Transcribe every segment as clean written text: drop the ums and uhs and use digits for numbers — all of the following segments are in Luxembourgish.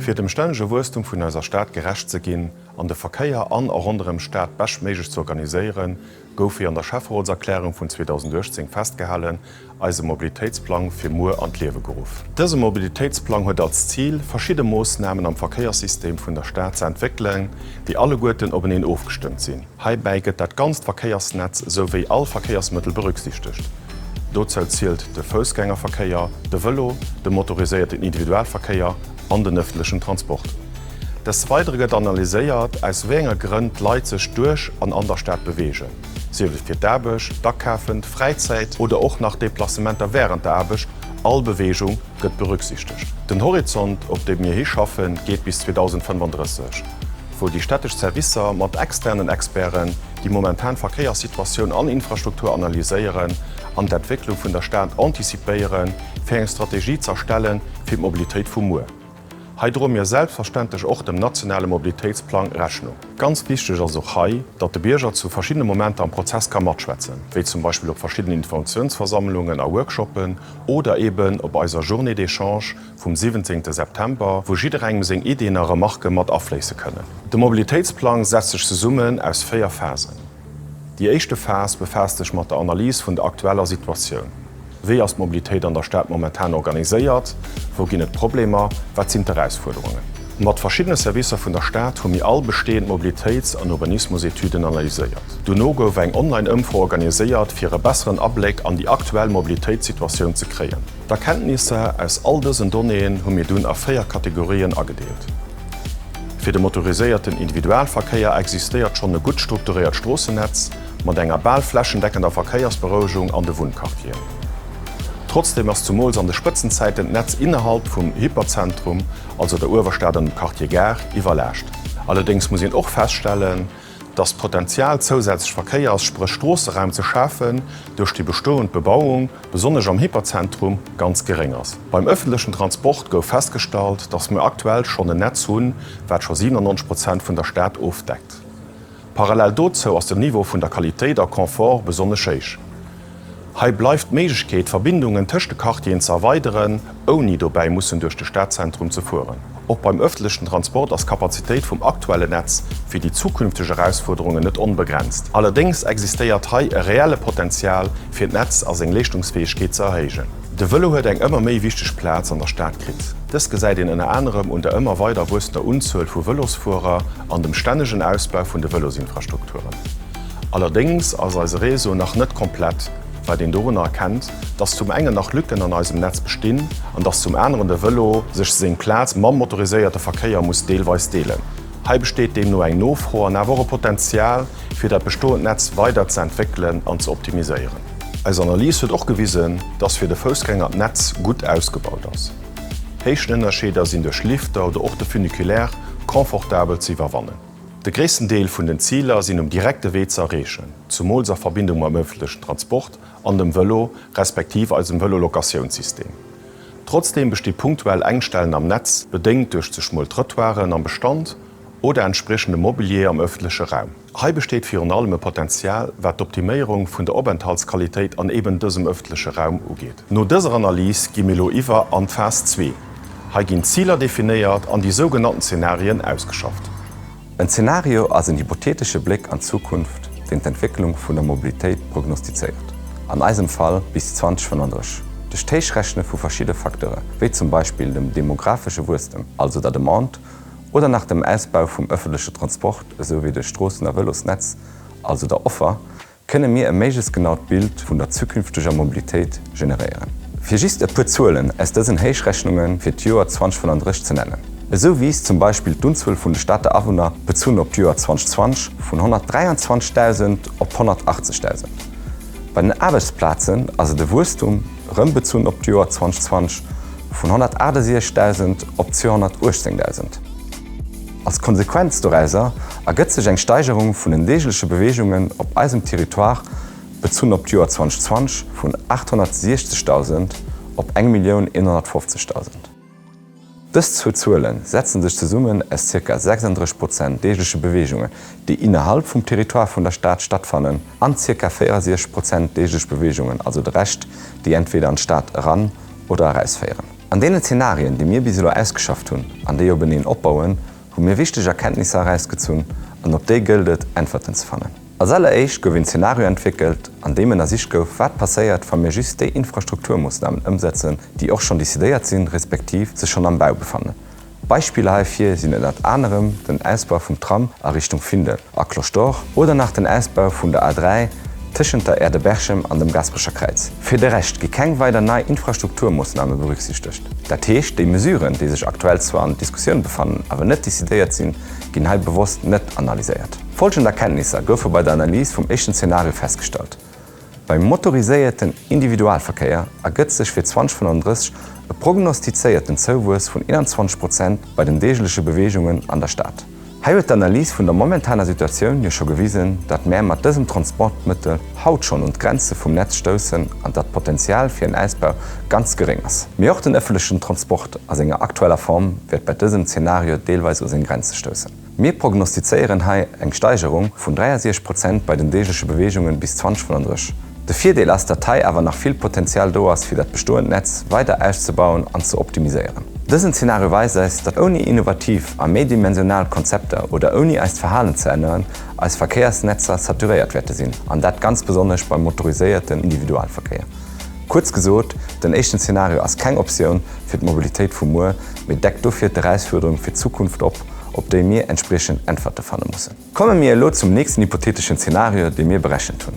Fir dem stännege Wuesstum vun eiser Stad gerecht ze ginn an de Verkéier an a ronderëm d'Stad beschtméiglech ze organiséieren, gouf wéi an der Schäfferotserklärung vun 2018 festgehalen, eise Mobilitéitsplang fir muer an d'Liewe geruff. Dëse Mobilitéitsplang huet als Zil, verschidde Moossnamen am Verkéierssystem vun der Stad ze entwéckelen, déi alleguerten openeen ofgestëmmt sinn. Heibäi gëtt dat ganzt Verkéiersnetz souwéi all Verkéiersmëttel berücksichtegt. Dozou zielt de Foussgängerverkéier, de Vëlo, de motoriséierten Individualverkéier an den ëffentlechen Transport. Des Weidere gëtt analyséiert, aus wéi enger Grënn d'Leit sech duerch an an der Stad beweegen, sief et fir d'Aarbecht, d'Akafen, d'Fräizäit oder och nach Deplacementer wärend der Aarbecht, all Beweegung gëtt berücksichtegt. Den Horizont, op dee mir hischaffen, geet bis 2035. wou déi städtesch Servicer mat externen Experten déi momentan Verkéierssituatioun an Infrastruktur analyséieren an d'Entwécklung vun der Stad antizipéieren, fir eng Strategie z'erstelle fir d'Mobilitéit vu muer. Hei droe mir selbstverständlech och dem nationale Mobilitéitsplang Rechnung. Ganz wichteg ass och hei, datt de Bierger zu verschiddene Momenter am Prozess ka matschwätzen, wéi zum Beispill op verschiddenen Informatiounsversammlungen a Workshoppen oder eben op eiser Journée d'échange vum 17 September, wou jidderengem seng Iddien a Remarke mat afléisse kënnen. De Mobilitéitsplang setzt sech zesummen aus 4 Phasen. Déi éischte Phas befaasst sech mat der Analys vun der aktueller Situatioun. Wéi ass d'Mobilitéit an der Stad momentan organiséiert? Wou ginn et Problemer? Wat sinn d'Erausfuerderungen? Mat verschiddene Servicer vun der Stad hu mir all bestehend Mobilitéits an Urbanismusetüden analyséiert. Dono gouf eng Online-Ëmfro organiséiert, fir e besseren Abléck an déi aktuell Mobilitéitssituatioun ze kréien. D'Erkenntnisser aus all dësen Donnéeën hu mir dunn a 4 Kategorien agedeelt. Fir de motoriséierten Individualverkéier existéiert schonn e gutt strukturéiert Stroossennetz mat enger bal flächendeckender Verkéiersberouegung an de Wunnquartieren. Trotzdeem ass zumools an de Spëtzenzäiten d'Netz innerhalb vum Hyperzentrum, also der Uewerstad an dem Quartier Gare, iwwerlaascht. Allerdéngs muss een och feststellen, dass d'Potenzial zousätzlech Verkéiers-, spréch Stroosseraum ze schafen, duerch déi bestoend Bebauung, besonnesch am Hyperzentrum, ganz geréng ass. Beim ëffentlechen Transport gouf festgestallt, dass mir aktuell schonn en Netz hunn, wat scho 97 Prozent vun der Stad ofdeckt. Parallel dozou ass den Niveau vun der Qualitéit a Confort besonnesch héich. Hei bleift d'Méiglechkeet, d'Verbindungen tëscht de Quartieren ze erweideren, ouni dobäi mussen duerch de Stadzentrum ze fueren. Och beim ëffentlechen Transport ass d'Kapazitéit vum aktuellen Netz fir déi zukünfteg Erausfuerderungen net onbegrenzt. Allerdéngs existéiert hei e reelle Potenzial, fir d'Netz a seng Leeschtungsfäegkeet ze erhéijen. De Vëlo huet eng ëmmer méi wichteg Plaz an der Stad kritt. Dëst gesäit een ënner anerem un der ëmmer weider wuessender Unzuel vu Vëlosfuerer an dem stännegen Ausbau vun de Vëlosinfrastrukturen. Allerdéngs ass eise Réseau nach net komplett, wat een dorunner erkennt, dass zum engen nach Lücken an eisem Netz bestinn an dass zum aneren de Vëlo sech seng Plaz mam motoriséierte Verkéier muss deelweis deelen. Hei besteet deemno eng Nofro an awer och e Potenzial, fir dat bestoend Netz weider ze entwéckelen an ze optimiséieren. Eis Analys huet och gewisen, dass fir de Foussgänger d'Netz gutt ausgebaut ass. Héichtenënnerscheeder sinn duerch Lifter oder och de Funiculaire confortabel ze iwwerwannen. De gréissten Deel vun den Ziler sinn um direkte Wee ze erreechen, zumools a Verbindung mam ëffentlechen Transport an dem Vëlo, respektiv eisem Vëlo-Locatiounssystem. Trotzdeem besti punktuell Engstellen am Netz, bedéngt duerch ze schmuel Trëttoiren am Bestand oder entspriechende Mobilier am ëffentleche Raum. Hei besteet virun allem e Potenzial, wat d'Optiméierung vun der Openthaltsqualitéit an eben dësem ëffentleche Raum ugeet. No dëser Analys gi mir elo iwwer an d'Phas zwee. Hei ginn d'Ziler definéiert an déi sougenannten Zenarien ausgeschafft. En Zenario ass en hypothetesche Bléck an d'Zukunft, deen d'Entwécklung vun der Mobilitéit prognostizéiert, an eisem Fall bis 2035. Duerch d'Héichrechne vu verschidde Facteure, wéi zum Beispill dem demographesche Wuesstem, also der Demande, oder nach dem Ausbau vum ëffentleche Transport esou wéi de Stroossen a Vëlosnetz, also der Offer, kënne mir e méiglechst genaut Bild vun der zukünfteger Mobilitéit generéieren. Fir just e puer Zuelen aus dësen Héichrechnunge fir d'Joer 2035 ze nennen, Esou wiisst zum Beispill d'Unzuel vun de Stater Awunner, bezunn op d'Joer 2020, vun 123.000 op 180.000. Bei den Aarbechtsplazen ass et e Wuesstum, rëm bezunn op d'Joer 2020, vun 168.000 op 218.000. Als Konsequenz dorauser ergëtt sech eng Steigerung vun den deegleche Beweegungen op eisem Territoire, bezunn op d'Joer 2020, vun 860.000 op 1.150.000. Dës zwou Zuele setzen sech zesummen aus zirka 36 Prozent deegleche Beweegungen, déi innerhalb vum Territoire vun der Stad stattfannen, an zirka 64 Prozent deeglech Beweegungen, also de Rescht, déi entweder an d'Stad eran oder erausféieren. An deenen Zenarien, déi mir bis elo ausgeschafft hunn an déi openeen opbauen, hu mir wichteg Erkenntnisser erausgezunn an op déi gëllt et, Äntwerten ze fannen. Als alleréischt gouf een Zenario entwéckelt, an deem ënnersicht gouf, wat passéiert, wa mir just déi Infrastrukturmoossnamen ëmsetzen, déi och schonn decidéiert sinn, respektiv sech schonn am Bau befannen. Beispiller heifir sinn ënnert anerem den Ausbau vum Tram a Richtung Findel a Cloche d'Or oder nach den Ausbau vun der A3 tëschent der Aire de Berchem an dem Gaasperecher Kräiz. Fir de Rescht gi keng weider nei Infrastrukturmoossname berücksichtegt. Dat heescht, déi Mesuren, déi sech aktuell zwar an Diskussioun befannen, awer net decidéiert sinn, ginn hei bewosst net analyséiert. Folgend Erkenntnisser goufe bei der Analys vum éischten Zenario festgestallt. Beim motoriséierten Individualverkéier ergëtt sech fir 2035 e prognostizéierten Zouwuess vun 21 Prozent bei den deegleche Beweegungen an der Stad. Hei huet d'Analys vun der momentaner Situatioun jo scho gewisen, datt mär mat dësem Transportmëttel haut schonn un d'Grenze vum Netz stoussen an datt d'Potenzial fir en Ausbau ganz geréng ass. Mee och den ëffentlechen Transport a senger aktueller Form wäert bei dësem Zenario deelweis u seng Grenze stoussen. Mir prognostizéieren hei eng Steigerung vun 63 Prozent bei den deegleche Beweegungen bis 2035. De Virdeel ass, datt hei awer nach vill Potenzial do ass, fir dat bestoend Netz weider auszebauen an ze optimiséieren. Dësen Zeenario weist eis, datt ouni innovativ a méidimensional Konzepter oder ouni eist Verhalen ze änneren, eis Verkéiersnetzer saturéiert wäerte sinn, an dat ganz besonnesch beim motoriséierten Individualverkéier. Kuerz gesot, den éischten Zeenario ass keng Optioun fir d'Mobilitéit vu muer, mee deckt dofir d'Erausfuerderung fir d'Zukunft op, op déi mir entspriechend Äntwerte fanne mussen. Komme mir elo zum nächsten hypotheteschen Zenario, dee mir berechent hunn.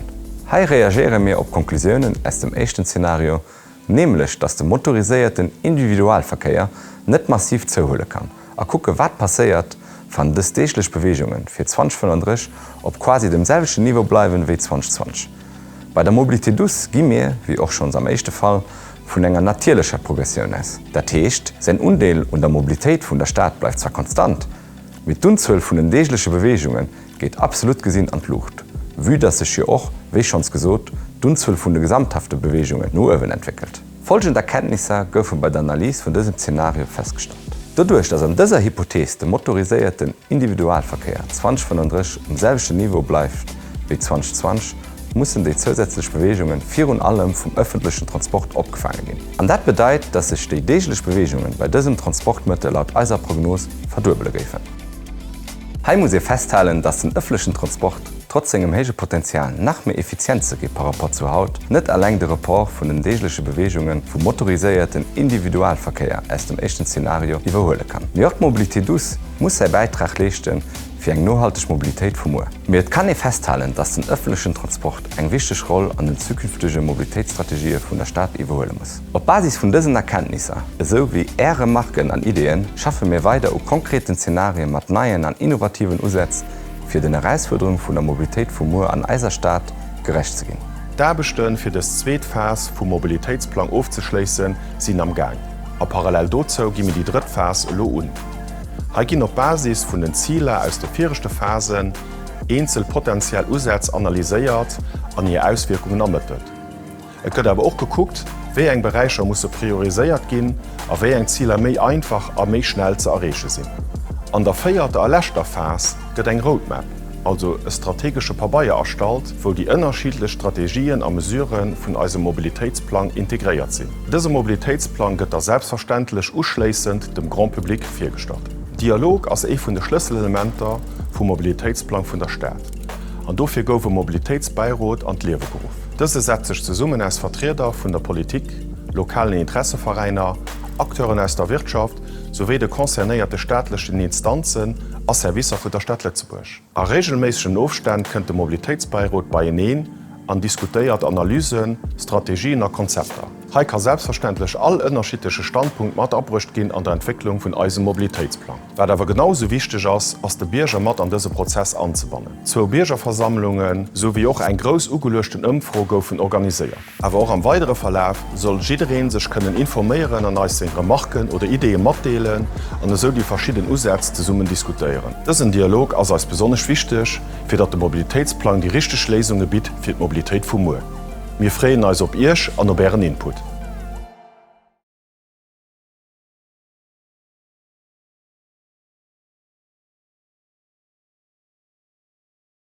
Hei reagéiere mir op d'Konklusiounen aus dem éischten Zenario, nämlech dass de motoriséierten Individualverkéier net massiv zouhuele kann, a kucke wat passéiert, wann dës deeglech Beweegunge fir 2035 op quasi dem selwechten Niveau bleiwen wéi 2020. Bei der Mobilité douce gi mir, wéi och schonns am éischte Fall, vun enger natierlecher Progressioun aus. Dat heescht, säin Undeel un der Mobilitéit vun der Stad bleift zwar konstant, Mee d'Unzuel vun den deegleche Beweegunge geet absolut gesinn an d'Luucht, vue dass sech jo och, wéi schonns gesot, d'Unzuel vun de gesamthafte Beweegungen no uewen entwéckelt. Folgend Erkenntnisser goufe bei der Analys vun dësem Zenario festgestallt. Doduerch dass an dëser Hypothees de motoriséierten Individualverkéier 2035 um selwechten Niveau bleift wéi 2020, mussen déi zousätzlech Beweegunge virun allem vum ëffentlechen Transport opgefaange ginn. An dat bedeit, dass sech déi deeglech Beweegunge bei dësem Transportmëttel laut eiser Prognos verduebele géifen. Hei muss ee festhalen, dass den ëffentlechen Transport, trotz sengem héije Potenzial nach méi effizient ze gi par rapport zu haut, net alleng de Report vun den deegleche Beweegunge vum motoriséierten Individualverkéier aus dem éischten Zenario iwwerhuele kann. Mee och d'Mobilité douce muss säi Bäitrag leeschten, fir eng nohalteg Mobilitéit vu muer. Mee et kann ee festhalen, dass den ëffentlechen Transport eng wichteg Roll an den zukünftege Mobilitéitsstrategië vun der Stad iwwerhuele muss. Op Basis vun dësen Erkenntnisser, esou wéi Är Remarken an Ideeën, schaffe mir weider u konkreten Zenarie mat neien an innovativen Usätz, fir den Erausfuerderunge vun der Mobilitéit vu muer an eiser Stad gerecht ze ginn. D'Aarbechte fir dës zweet Phas vum Mobilitéitsplang ofzeschléissen, sinn am Gaang. A parallel dozou gi mir déi drëtt Phas elo un. Hei ginn op Basis vun den Ziler aus de viregte Phasen eenzel potentiell Usätz analyséiert an hir Auswierkungen ermëttelt. Et gëtt awer och gekuckt, wéi eng Beräicher musse prioriséiert ginn a wéi eng Ziler méi einfach a méi schnell ze erreeche sinn. An der véierter a leschter Phas gëtt eng Roadmap, also e strategesche Pabeier erstallt, wou déi ënnerschiddlech Strategien a Mesurë vun eisem Mobilitéitsplang integréiert sinn. Dëse Mobilitéitsplang gëtt da selbstverständlech uschléissend dem Grand public virgestallt. Dialog ass ee vun de Schlësselelementer vum Mobilitéitsplang vun der Stad an dofir gouf e Mobilitéitsbäirot an d'Liewe geruff. Dëse setzt sech zesummen aus Vertrieder vun der Politik, lokalen Interesseveräiner, Acteuren aus der Wirtschaft souwéi de concernéierte staatlechen Instanzen a Servicer vun der Stad Lëtzebuerg. A reegelméissegen Ofstänn kënnt de Mobilitéitsbäirot beieneen an diskutéiert Analysen, Strategien a Konzepter. Hei ka selbstverständlech all ënnerschiddleche Standpunkt mat abruecht ginn an der Entwécklung vun eisem Mobilitéitsplang. Wat awer genau esou wichteg ass, ass de Bierger mat an dëse Prozess anzebannen. Zwou Biergerversammlunge sou wéi och eng grouss ugeluechten Ëmfro goufen organiséiert. Awer och am weidere Verlaf soll jiddereen sech kënnen informéieren an eis seng Remarken oder Ideeë matdeelen an esou déi verschidden Usätz zesummen diskutéieren. Dësen Dialog ass eis besonnesch wichteg, fir datt de Mobilitéitsplang déi richteg Léisunge bitt fir d'Mobilitéit vu muer. Mir freeën eis op Iech an op Ären Input.